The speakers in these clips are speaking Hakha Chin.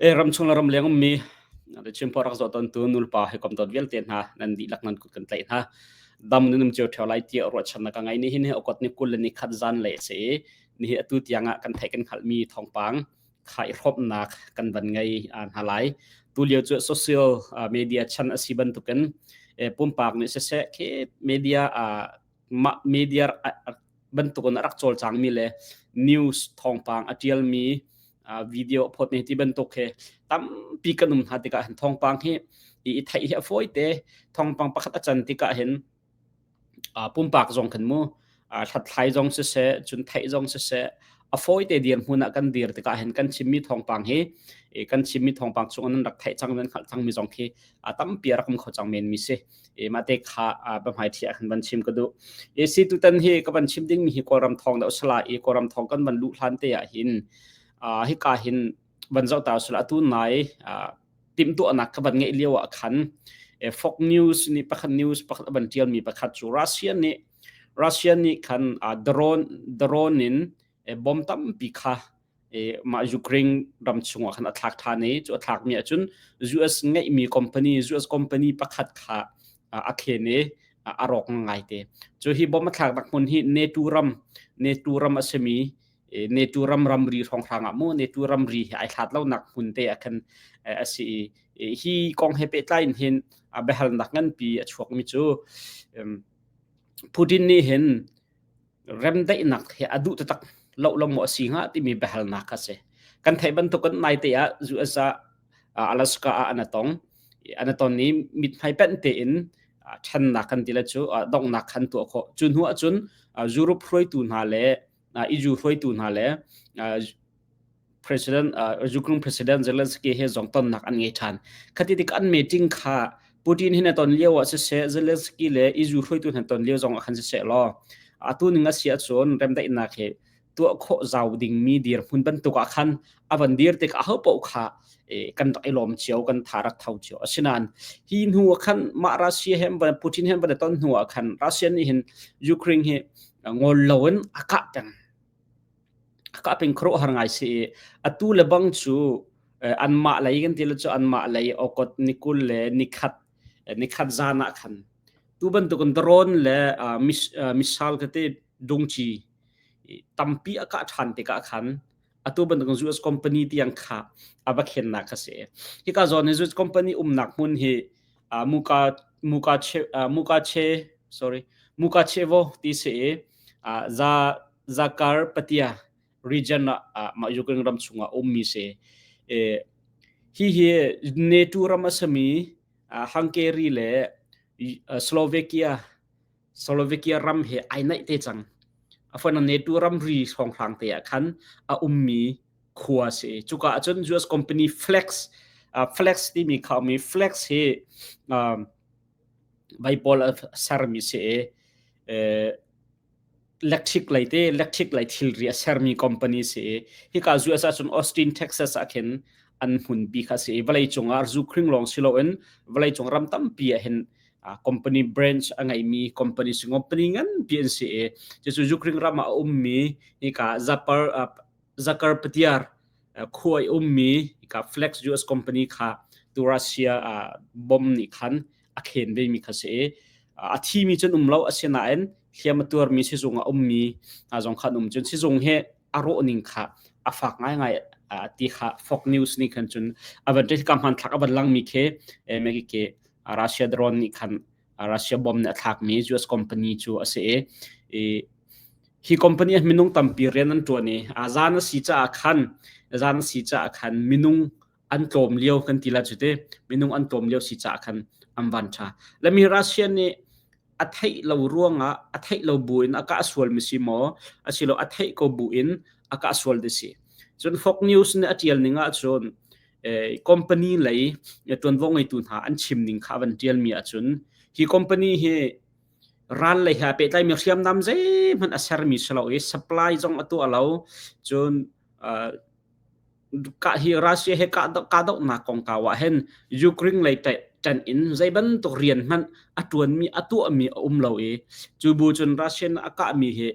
Ramchung le ramleng ummi the Chin rak zoh tawntu nulepa hawikom dawt vialte hna nan dihlak nan kut kan tlaih hna. Dam nan um cio ṭheo lai tiah ruahchannak ka ngei. Nihin hi okot ni 20 le ni khat zan le a si i nihin atu tiang ah kan theih kan hngalhmi thawngpang kha i hrawmnak kan van ngei hna lai. Tulio cu social media chan a si bantukin pumpak nih siseh khi media mah media bantukin a rak cawlcangmi le news thawngpang a ṭialmi video phot ne ti bantuk he tampi kan um hna tikah hin thawngpang hi i theih hi a fawi te. Thawngpang pakhat a can tikah hin pumpak zong khan mu hlathlai zong siseh, cun theih zong siseh, a fawi te dirhmun ah kan dir tikah hin kan chimmi thawngpang hi kan chimmi thawngpang chung nan rak theih cang, nan hngalh cangmi zong khi tampi a rak um kho cang men mi si. Mah te kha biahmai thi ah khan van chim ka duh. Si tutan hi ka van chim ding mi hi Kawlram thawng dah usala i Kawlram thawng kan van luh hlan te ah hin hika hin van zoh ta usala, atu nai timhtuahnak ka van ngeih lio ah khan Fox News nih pakhat news pakhat a van tial mi pakhat cu Russia nih khan drone in bomb tampi kha mah Ukraine ram chungah khan a thlak ṭhan i cu a thlakmi ahcun US ngeihmi company, US company pakhat kha a khen i a rawk ngai te. Cu hi bomb a thlaknak hmun hi NATO ram a simi NATO ram ramri hrawnghrang ah mu NATO ramri hi ai hlat lonak hmun te ah khan a si i hi kong he pehtlai in hin biahalnak nganpi a chuakmi cu Putin nih hin remdaihnak hi a duh taktak lo lo maw a si hnga timi biahalnak kha si. Kan theih bantukin naite ah US ah Alaska ah an tong. An ton i mithmai penh tein ṭhennak kan ti le cu donghnak khan tuah khawh. Cu hnu ahcun Europe hruaitu hna le EU hruaitu hna le President Ukraine President Zelensky he zong tonnak an ngei ṭhan. Khati tik an meeting kha Putin hin a ton lio ah siseh, Zelensky le EU hruaitu hna ton lio zong ah khan siseh law atu ning a si ahcun remdaihnak hi tuah khawh zau dingmi dirhmun bantuk ah khan a van dir tik aho paoh kha kan rak i lawm cio, kan tha rak tho cio. Asinain hi hnu ah khan mah Russia he Putin he van ton hnu ah khan Russia nih hin Ukraine hi ngol loin a kah peng. Ka ping khuaruahhar ngai si i atu le bang cu anmah lei kan ti le cu anmah lei okot ni 20 le nikhat zan ah khan tu bantukin drone le missile tete dungci tampi a kah ṭhan tikah khan atu bantukin US company tiang kha a va khennak kha si. Hika zawn hi US company umnak hmun hi Muka Muka Che Muka Che sorry Mukachevo ti si i za Zakarpattia region ah mah Ukraine ram chungah ummi si. Hi hi NATO ram a simi Hungary le Slovakia ram he ai naih te cang. Afon NATO ramri hrawnghrang te ah khan a ummi khua si. Cuka ahcun US company Flex timi kha umi Flex hi Bible a sermi si i electric lei te electric lei thilri a sermi company si i hika US ahcun Austin, Texas ah khin an hmunpi kha si i vawlei cungah zu khring lawng si loin vawlei cung ram tampi ah hin company branch a ngeimi company si, company nganpi an si i cucu Ukraine ram ah a ummi hika Zapar Zakarpatiar khua i ummi hika Flex US company kha tu Russia bomb nih khan a khen vemi kha si i a thimi cun um lo, asinain hliam a tuarmi sizung a ummi hna zong khan um. Cun sizung he a rawh ning kha a fak ngaingai ti kha Fox News nih khan cun a van ka hmanthlak a van langmi khi megi ke Russia drone nih khan Russia bomb nih a thlakmi US company cu a si i hi company ah minung tampi rian an ṭuan i zan a si caah khan minung an tlawm lio kan ti la cu te, minung an tlawm lio si caah khan an van ṭha lami. Russia nih a theih lo ruangah, a theih lo bu in a kah sual mi si maw, asilo a theih ko bu in a kah sual ti si. Cun Fox News nih a ṭial ning ahcun company lei ṭuanvo ngeitu hna an chim ning kha van ṭial mi ahcun hi company hi ral lei he pehtlai mi hriamnam zeihmanh a sermi si lo i supply zong a tuah lo. Cun kah hi Russia he kahdohnak kongkau ah hin Ukraine lei ṭanh in zei bantuk rian hmanh a ṭuanmi, a tuahmi a um lo i cu bu cun Russia a kahmi hi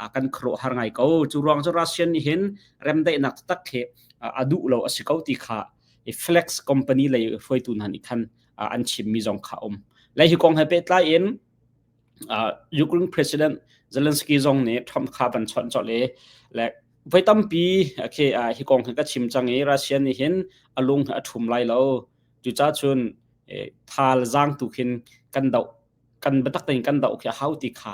kan khuaruahhar ngai ko. Cu ruang cu Russian nih hin remdaihnak taktak khi a duh lo a si ko ti kha Flex company lei hruaitu hna nih khan an chimmi zong kha um. Le hi kong he pehtlai in Ukraine President Zelensky zong nih Trump kha van chawnh colh i le voi tampi khi hi kong hi ka chim cang i Russia nih hin a lung a ṭhum lai lo. Cucaah cun thal zaang tu khin kan doh kan biatak tein kan doh khi a hau ti kha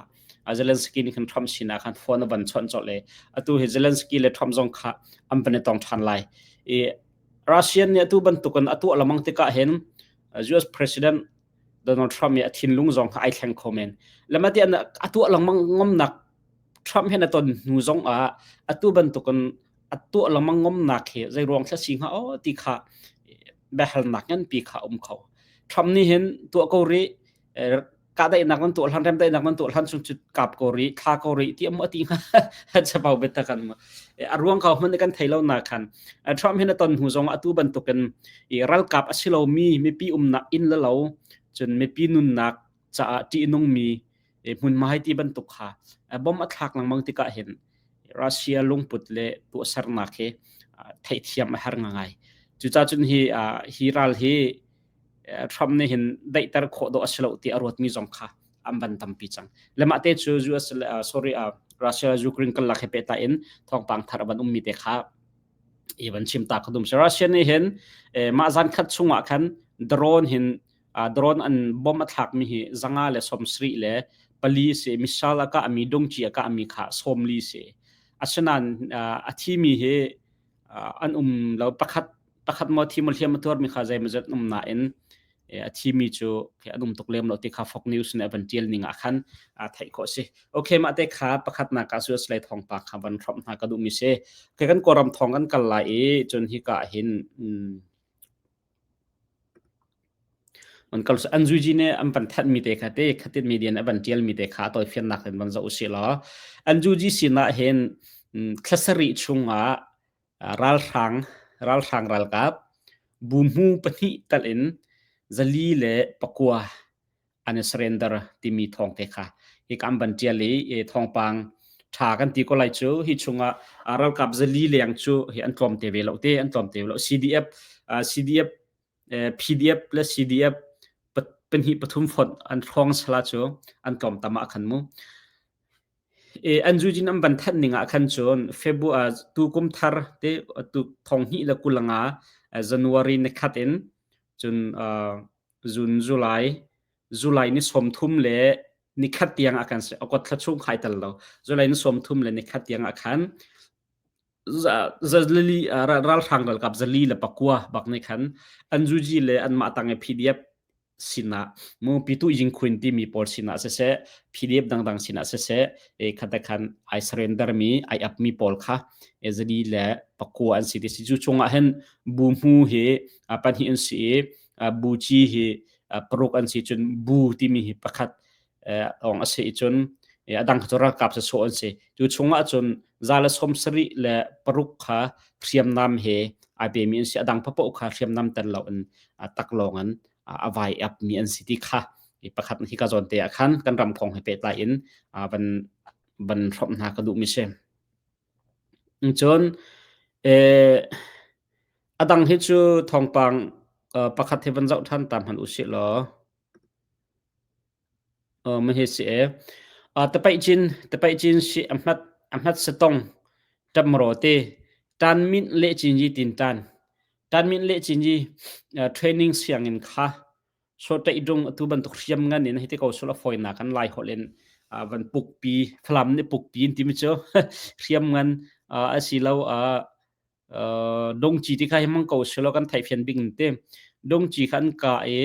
Zelensky nih khan Trump sinah khan phone a van chawnh colh i atu hi Zelensky le Trump zong kha an van i tong ṭhan lai. I Russian nih atu bantukin a tuah lengmang tikah hin US President Donald Trump i a thinlung zong kha ai thleng kho men. Lema ti a tuah lengmang ngomnak Trump he na ton hnu zong ah atu bantukin a tuah lengmang ngomnak hi zei ruang thla si hnga aw ti kha biahalnak nganpi kha um kho. Trump nih hin tuah ko rih kahdaihnak nan tuah hlan remdaihnak nan tuah hlan chung cu kap ko rih thla ko rih ti amu ati hnga chapau bet kan mu a ruang kau hman kan thei lo na khan Trump hin a ton hnu zong atu bantukin i ralkap a si lomi mipi umnak inn le lo cun mipi nunnak caah ṭihnung mi hmunhma hei ti bantuk kha bom a thlak lengmang tikah hin Russia lungput le tuahsernak hi theihthiam a har ngai. Cucaah cun hi hi ral hi Trump nih hin daihter khawh dawh a si lo ti a ruatmi zong kha an van tampi cang. Le mah te cu US sorry Russia Ukraine kalak he pehtlai in thawngpang thar a van ummi te kha i van chim ta ka dum. Russia nih hin mah zan khat chungah khan drone hin drone an bomb a thlakmi hi 174 si missile a kahmi dungci a kahmi kha 40 si. Asinain a thimi hi an um lo pakhat pakhat maw thi maw hliam a tuarmi kha zeimawzat um nain a thimi cu an um tuk lem lo ti kha Fox News nih a van tial ning ah khan theih khawh si. Okay mah te kha pakhatnak ah US lei thawngpang kha van hrawmh hna ka duhmi si. Okay kan Kawlram thawng kan kal lai i cun hika ah hin an kal an zuji nih an van thanhmi te kha te khatin media nih a van tialmi te kha tawifiannak in van zoh usih law an zuji sinah hin thla sarih chungah ralhrang ralhrang ralkap buhmu pahnih tal in 409 an i surrender timi thawng te kha hi ka an van tial i thawngpang tha kan ti ko lai cu hi chungah ralkap zali leng cu hi an tlawm te ve lo te an tlawm te ve lo CDF CDF PDF le CDF pahnih pathum fonh an hrawng sala cu an tlawm tam ah khan mu an zujin an van thanh ning ah khan cun February tu kum thar te tu thong hnih le kulanga January ni khat in cun zun July July ni 30 le nikhat tiang ah kan akot thla chung khai tal lo July ni 30 le nikhat tiang ah khan zali ralhrang ralkap zali le pakua bak ne khan an zuji le an mah tang e PDF sinah mu pitu yingkhun timi pawl sinah siseh PDF dangdang sinah siseh e khata khan ai surrender mi ai up mi pawl kha e zali le pakua an si ti si cu chungah hin bu hmu hi pahnih an si i bu ci hi paruk an si cun bu timi hi pakhat ong a si i cun a dang cu ralkap sa sawh an si cu chungah cun za le som sarih le paruk kha hriamnam he ai pemi an si a dang papoh kha hriamnam tel lo in taklawng an a vai ap mi an si ti kha pakhat hi ka zawn te ah khan kan ram kong he pehtlai in van van hrawmh hna ka duh mi si cun a dang hi cu thawngpang pakhat he van zoh ṭhan ta hmanh usih law Aw hi si e. Tapaih cin tapaih cin si a hmat a hmat satong ṭamraw te tan mint le cin yi tin tan tan mint le cin yi training sianginn kha so taih dung atu bantuk hriam ngan in hiti ko sul a fawinak kan lai holh in van pukpi Falam nih pukpi in timi cu hriam ngan asilo dongci ti kha hi mang ko silo kan theihfian bing te dongci kha an ka i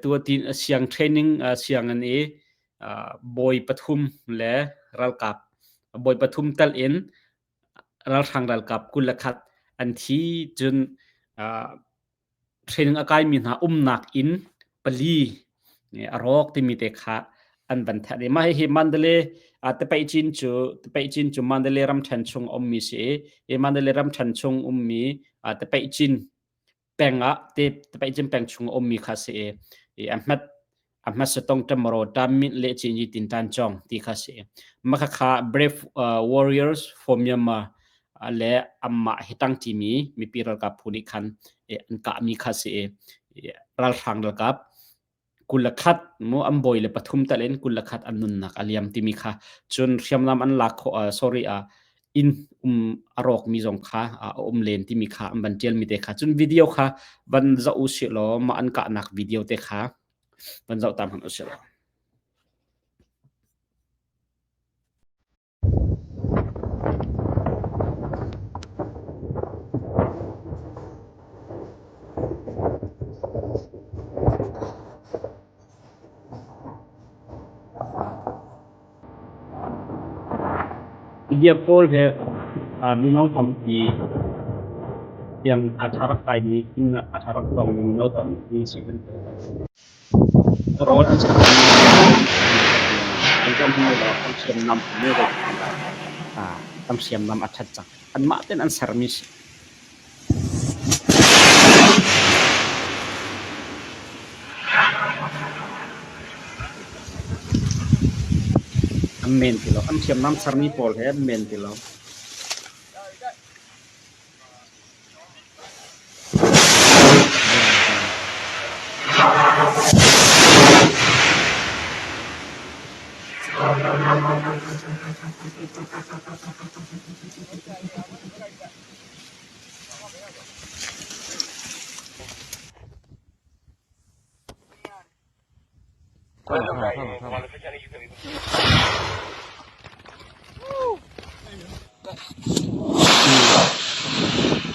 tu tin siang training siang an i bawi pathum le ralkap bawi pathum tal in ralhrang ralkap 21 an thi cun Training a kaimi hna umnak inn pali a rawk timi te kha an van thanh i mah hihi Mandalay Tapaih Cin cu Tapaih Cin cu Mandalay ramṭhen chung a ummi si i Mandalay ramṭhen chung ummi Tapaih Cin peng ah te Tapaih Cin peng chung a ummi kha si i a hmat. A hmasa tong ṭamro ṭam min le cin yi tin tan chong ti kha si. Maka kha Brave Warriors for Myanmar le amma hi tang timi mipi ralkap phu nih khan an kahmi kha si i ralhrang ralkap 21 mu an bawi le pathum tal in 21 an nunnak a liam timi kha cun hriamnam an lak khawh sorry inn um a rawkmi zong kha a um len timi kha an van ṭialmi te kha cun video kha van zoh u sih law mah an kahnak video te kha van zoh ta hmanh u sih law. Bia pawl he mino tampi tiang a ṭha rak kaimi a ṭha rak tongmi mino tampi si kan Rawl an an hriamnam an hriamnam a ṭhat cang. Anmah tein an sermi si. An men ti lo. An hriamnam sermi pawl he an men ti lo.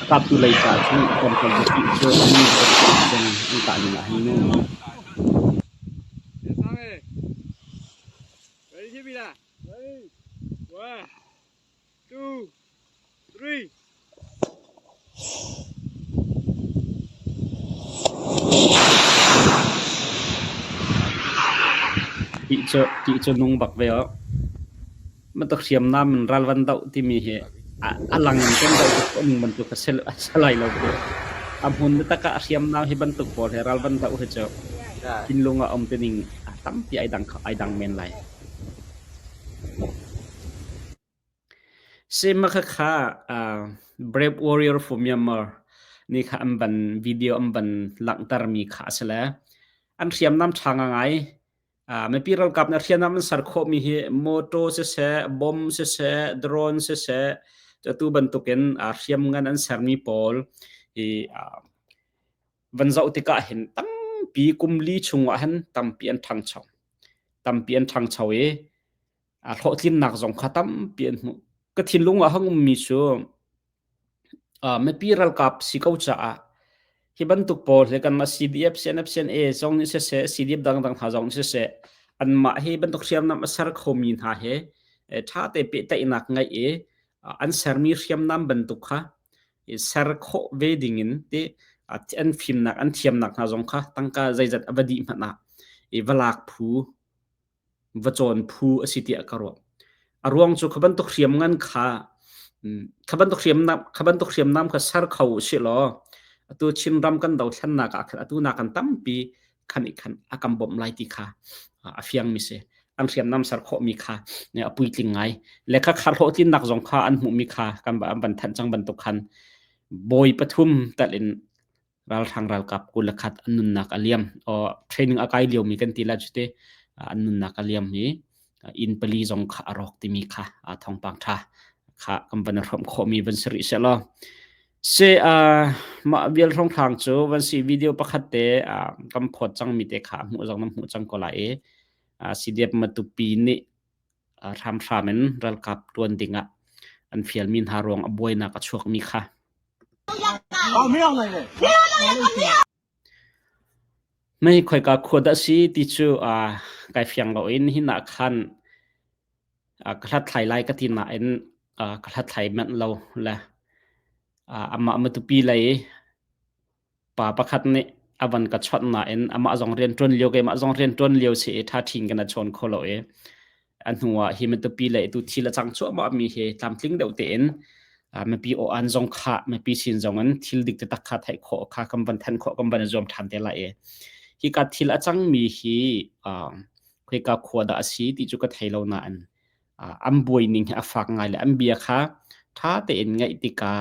A kaptu lei ca cu tlawmpal biapi cu an an kah ning ah hin mu. Ti cu nung bak ve aw. Bantuk hriamnam in ral van doh timi hi a lang in kan doh tuk ning bantuk a si lai lo ti. A hmun taktak ah hriamnam hi bantuk pawl he ral van doh hi cu thinlung ah um ti ning tampi ai dang ai dang men lai. Sema khakha Brave Warrior for Myanmar nih kha an van video an van langhtermi kha a si le an hriamnam ṭha ngai. Mipi ralkap nih hriamnam an ser khawhmi hi motor siseh, bomb siseh, drone siseh, atu bantukin hriamngan an sermi pawl hi van zoh tikah hin tampi kum li chungah hin tampi an ṭhangcho. Tampi an ṭhangcho i a hlawhtlinnak zong kha tampi an hmuh. Ka thinlung ah hang ummi cu mipi ralkap si ko caah hi bantuk pawl hi kanmah CDF, CNF, CNA zong nih siseh, CDF dangdang hna zong nih siseh, anmah hi bantuk hriamnam a ser khomi hna he ṭha te pehtlaihnak ngeih i an sermi hriamnam bantuk kha ser khawh ve dingin ti an fimnak an thiamnak hna zong kha tangka zeizat a va dih hmanh ah i va lak phu va cawn phu a si tiah ka ruah. A ruang cu kha bantuk hriamngan kha kha bantuk hriamnam kha bantuk hriamnam kha ser kho usih law atu Chinram kan dothlennak ah khan atu nakan tampi khan i khan a kan bawmh lai ti kha a fiang mi si. An hriamnam ser khawhmi kha a puitling ngai. Le kha kha hlawhtlinnak zong kha an hmuhmi kha kan an van thanh cang bantuk khan bawi pathum tal in ralhrang ralkap 21 an nunnak a liam. Training a kai liomi kan ti la cu te an nunnak a liam i inn pali zong kha a rawk timi kha thawngpang ṭha kha kan van hrawmh khawhmi van si rih sehlaw. Se mah vial hrawnghrang cu van si video pakhat te kan phawt cangmi te kha hmuh zong nan hmuh cang ko lai i CDF Matupi nih hramhram in ralkap ṭuan dingah an fialmi hna ruang a buainak a chuakmi kha. Mei khoika khua dah si ti cu kai fiang lo in hin ah khan ka hlathlai lai ka ti nain ka hlathlai manh lo le amah Matupi lei pa pakhat nih a van ka chawnh nain amah zong rian ṭuan lio keimah zong rian ṭuan lio si i ṭha ṭhin kan a chawn kho lo i a hnu ah hi Matupi lei tu thil a cang cuahmah mi hi tlamtling deuh tein mipi aw an zong kha mipi sin zong in thil dik taktak kha theih khawh kha kan van then khawh kan van i zuam ṭhan te lai i. Hika thil a cangmi hi khoika khua dah a si ti cu ka thei lo nain an buai ning hi a fak ngai le an bia kha ṭha tein ngaih tikah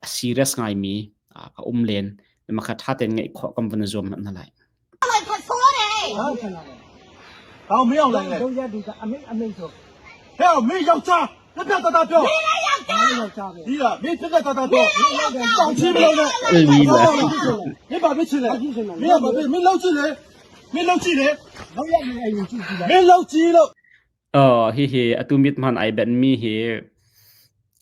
a serious ngaimi a um len. Mah kha ṭha tein ngaih khawh kan van i zuam hna lai. 好，没有来嘞。还有没有家？那不要打打表。你了，没这个打打表。放弃不了的。你把别起来，没有把别，没漏起来，没漏起来，没漏起了。 Hihi atu mithman ai benhmi hi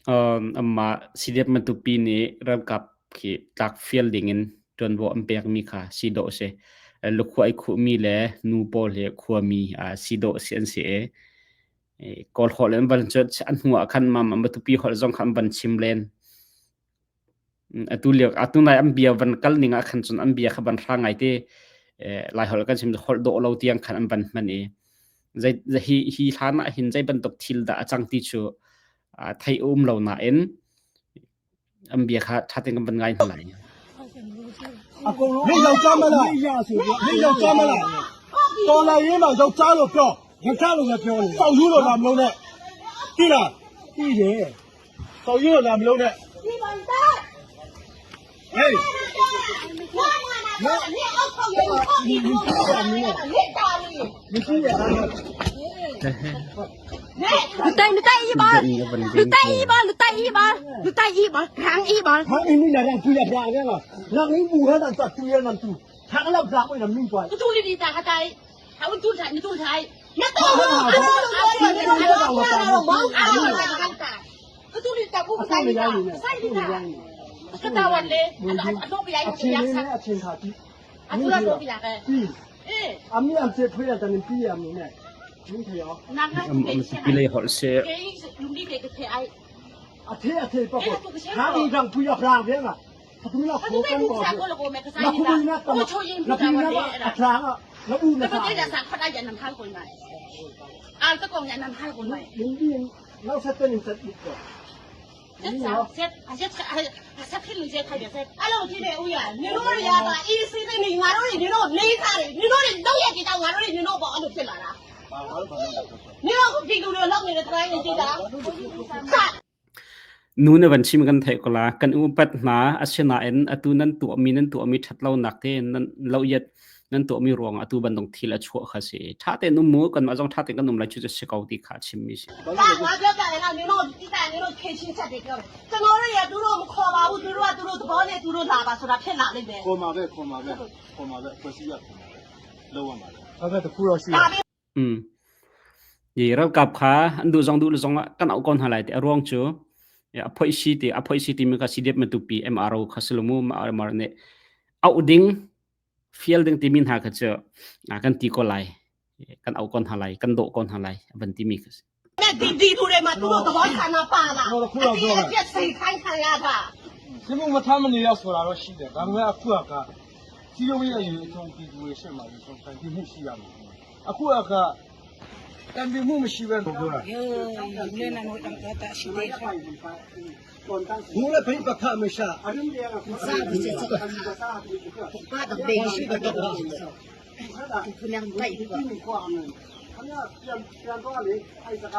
amah CDF Matupi nih ralkap khi tlak fial dingin ṭuanvo an pekmi kha si dawh a si. Lukhua ai khuhmi le nu pawl hi khuami si dawh si an si i Kawl holh in van cu an hnu ah khan Matupi holh zong kha an van chim len. Atu lio atu nai an bia van kal ning ah khan cun an bia kha van hrang ngai te Lai holh kan chim holh dawh lo tiang khan an van hman i zei hi hi hlan ah hin zei bantuk thil dah a cang ti cu theih a um lo nain an bia kha ṭha tein kan van ngai hna lai. 没有家没了，没有家没了，到来人嘛有家了表，有家了个表嘞，少有了哪么了？对了，对的，少有了哪么了呢？ဟေး လူတိုင်လူတိုင်ဤပါလူတိုင်ဤပါလူတိုင်ဤပါလူတိုင်ဤပါခန်းဤပါ 他你你那样对呀，那个，那你不看那咋对呀那对，他那不会那明白。 တူလီဒီတာဟာတိုင်ဟာဦးတူထိုင်တူထိုင်မတော်ဘူးအမောမောင်းအားလုံးတာတူလီတာဘူးဆိုင်တာဆိုင်တာကတာဝန်လေအတော့ပြရိုက် အ ပြရဆက် ချင်းနဲ့အချင်းခါပြီး အတူလာတော့ပြရခဲ့ ပြီး အေး အမေအကျေထွေးရတဲ့ပြီးရမင်းနဲ့မင်းထေရော နာငါ Matupi lei holh si. ကေလူဒီကေကေအိုင် အထေအထေပေါ့ပေါ့ဟာဒီကြောင့်ပြရဖလာပြန်လားသူက အ ခိုး တူတူ ကန်ပေါ့ စားကိုလကိုမဲကဆိုင် လခု တာ နာ ကိုချိုရင် လ ပြတာ ခုနာ ဝန်လေအဲ့ အထရာလဘူး ဒါ နာ ပေမဲ့စာခတ်ရနမ်ဟာကိုနိုင်အာတကောင်ရနမ်ဟာကိုနိုင် လင်းဒီနောက်ဆက်တဲ့ဆက်ပြီးတော့ ဆက်ဆက်ဆက်ဆက်ဖြစ်လို့ဆက်ခိုက်တယ်ဆက်အဲ့လိုဖြစ်နေဦးရနင်တို့ရတာအေးစိတ်နေငါတို့တွေနင်တို့နေစားတယ်နင်တို့တွေတော့ရကြတော့ငါတို့တွေနင်တို့ပေါ့အဲ့လိုဖြစ်လာတာနင်တို့ကဒီလူတွေလောက်နေတဲ့တိုင်းနေကြည့်တာဆက် Nu na van chim kan theih ko la. Kan upat hna asinain atu nan tuahmi nan tuahmi ṭhat lonak te nan loyat nan tuahmi ruang atu bantuk thil a chuah kha si. Ṭha tein um mu kanmah zong ṭha tein kan um lai cu cu si ko ti kha a chimmi si. ဒါငါပြောပြတယ်ကနင်တို့ဒီတိုင်းနင်တို့ခေချင်းချက်တွေပြောတယ်ကျွန်တော်တို့ရသူတို့မခေါ်ပါဘူးသူတို့ကသူတို့သဘောနဲ့သူတို့လာပါဆိုတာဖြစ်လာလိမ့်မယ် ခေါ်မှာပဲခေါ်မှာပဲခေါ်မှာပဲဖွဲ့စည်းရခေါ်မှာပဲလောက်ရမှာပဲ ဒါပဲတခုတော့ရှိ ဒါပဲ Mm. I ralkap kha an duh zong duh lo zong ah kan auh ko hna lai ti a ruang cu a phoih si ti a phoih si timi kha CDF Matupi MRO kha si lo mu MR nih auh ding fial ding timi hna kha cu kan ti ko lai kan auh ko hna lai kan dawh ko hna lai a van timi kha si. ဒီဒီသူတွေမှာသူတို့သဘောဌာနပါလာအပြည့်အပြည့်စိတ်ခိုင်းခံရတာ ဒီမှုမထမနေရဆိုတာတော့ရှိတယ်ဒါပေမဲ့အခုကစီယိုရဲ့အရင်အဆုံးပြည်သူတွေရှေ့မှာဒီဆုံးတန်ပြမှုရှိရမှာအခုကတန်ပြမှုမရှိဘဲလို့ပြောတာ ဘူးလည်းဖိပခမရှာ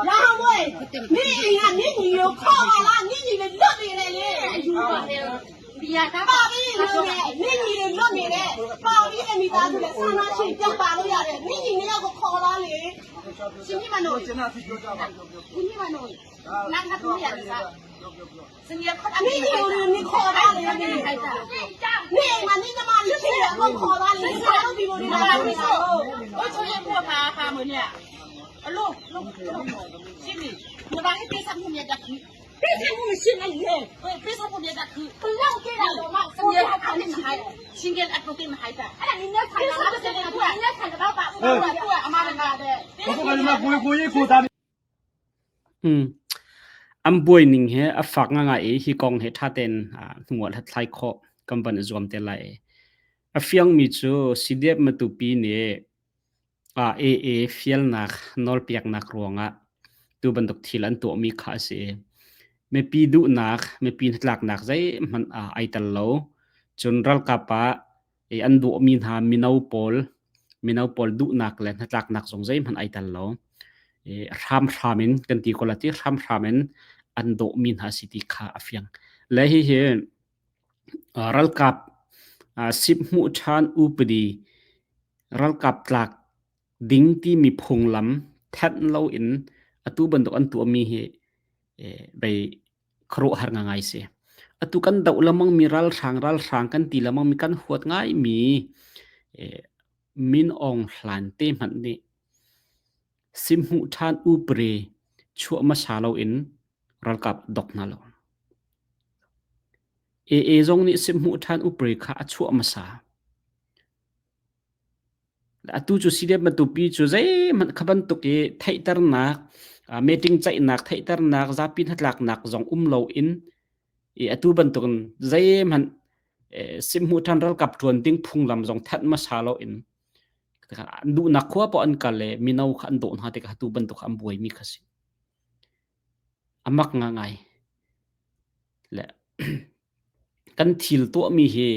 然后喂，你呀，你女友靠我啦，你女的လွတ်နေတယ်လေအယူပါပါပြီလို့လေ你女的လွတ်နေတယ်ပါပြီအမိသားစုလည်းဆန္ဒရှိပြောက်ပါလို့ရတယ်你ညီနှစ်ယောက်ကိုခေါ်လာလေရှင်မိမနို ကျွန်တော်ပြောကြပါ ရှင်မိမနိုနာငါသူရစားစင်ရခေါ်အမေညီကို你ခေါ်လာလေနေမှာနေမလေးရှိတယ်အကုန်ခေါ်လာလေစားလို့ဒီလိုနေလာလို့我出去过爬爬门呢，啊，路路路，心里我把你别上后面的去。别上我们心里耶，别上后面的去。不要给了我嘛，我要看你还，新年阿不给你孩子。哎，你那看到那个你那看到爸，我我阿妈的妈的。 ဘုရားကကိုကိုရေးကိုသား Mm. An buai ning he a fak ngangai i hi kong he ṭha tein hnual hlathlai khawh kan van i zuam te lai. A fiangmi cu CDF Matupi nih AA fialnak nawlpeknak ruangah tu bantuk thil an tuahmi kha a si. Mipi duhnak, mipi hnatlaknak zeihmanh ai tel lo. Cun ralkap ah I an duhmi hna mino pawl mino pawl duhnak le hnatlaknak zong zeihmanh ai tel lo. I hramhram in kan ti ko la ti hramhram in an dawhmi hna si ti kha a fiang. Le hihi ralkap sip hmuh ṭhan upadi ralkap tlak ding timi phunglam thanh loin atu bantuk an tuahmi hi bei khuaruahhar ngangai si. Atu kan doh lengmang mi ralhrang ralhrang kan ti lengmang mi kan huat ngaimi Min Aung Hlaing te hmanh nih simhmuh ṭhan upri chuah hmasa loin ralkap dok hna lo. AA zong nih simhmuh ṭhan upri kha a chuah hmasa. Atu cu CDF Matupi cu zeihmanh kha bantuk i theihternak, meeting ceihnak, theihternak, zapi hnatlaknak zong um loin i atu bantukin zeihmanh simhmuh ṭhan ralkap ṭuan ding phunglam zong thanh hmasa loin an duhnak khua poah an kal i mino kha an dawh hna tikah atu bantuk an buaimi kha si. A mak ngangai. Le kan thil tuahmi hi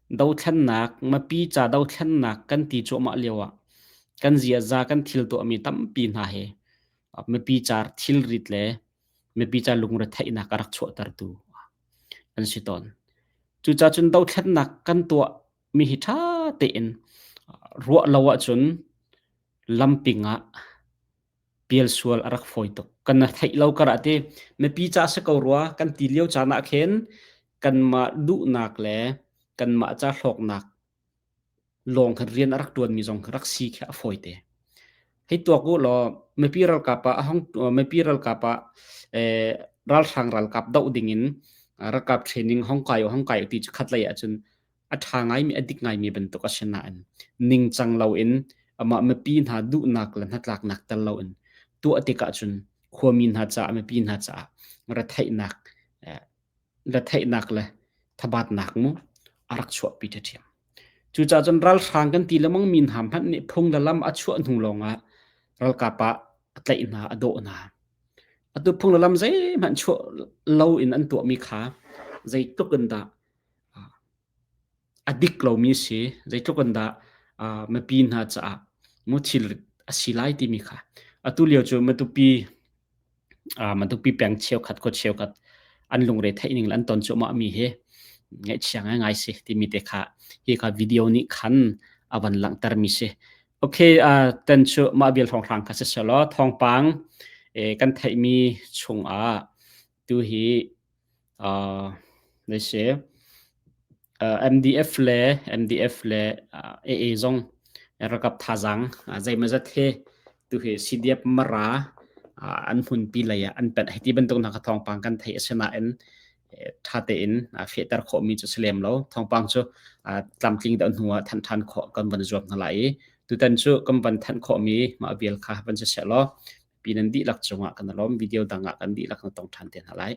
dothlennak, mipi ca dothlennak kan ti cuahmah lio ah kan ziaza kan thil tuahmi tampi hna hi mipi ca thilrit le mipi ca lungretheihnak a rak chuahtertu an si tawn. Cucaah cun dothlennak kan tuah mi hi ṭha tein ruah lo ahcun lamping ah pialsual a rak fawi tuk. Kan theih lo kar ah ti mipi ca si ko rua kan ti lio caan ah khin kanmah duhnak le kanmah ca hlawknak lawng khan rian a rak ṭuanmi zong kha rak si khi a fawi te. Hei tuak u law mipi ralkap ah a hong mipi ralkap ah eh, ralhrang ralkap doh dingin ralkap training hong kai u hong kai u ti cu khat lei ahcun a ṭha ngaimi a dik ngaimi bantuk a si nain ningcang loin amah mipi hna duhnak le hnatlaknak tel loin tuah tikah cun khuami hna caah mipi hna caah retheihnak retheihnak le thabatnak mu a rak chuahpi ṭhiamṭhiam. Cucaah cun ralhrang kan ti lengmang mi hna hmanh nih phung le lam a chuah hnu lawngah ralkap ah a tlaih hna a dawh hna. Atu phung le lam zeihmanh chuah loin an tuahmi kha zeitluk in dah a dik lomi si, zeitluk in dah mipi hna caah mu thilrit a si lai timi kha atu lio cu Matupi Matupi peng cheukhat khua cheukhat an lungre theih ning le an ton cuahmah mi hi ngaihchia ngaingai si timi te kha hi kha video nih khan a van langhter mi si. Okay, ten cu mah vial hrawnghrang kha si selaw thawngpang kan theihmi chungah tu hi na si. MDF le MDF le AA zong ralkap thazaang zeimawzat he tuhi CDF Mara an hmunpi lei ah an panh. Hiti bantuk hna kha thawngpang kan theih a si nain ṭha tein fehter khawhmi cu si lem lo. Thawngpang cu tlamtling deuh hnu ah thanh ṭhan khawh kan van zuam hna lai i tutan cu kan van thanh khawhmi mah vial kha van si seh law pi nan dihlak cungah kan i lawm. Video dang ah kan dihlak na tong ṭhan te hna lai.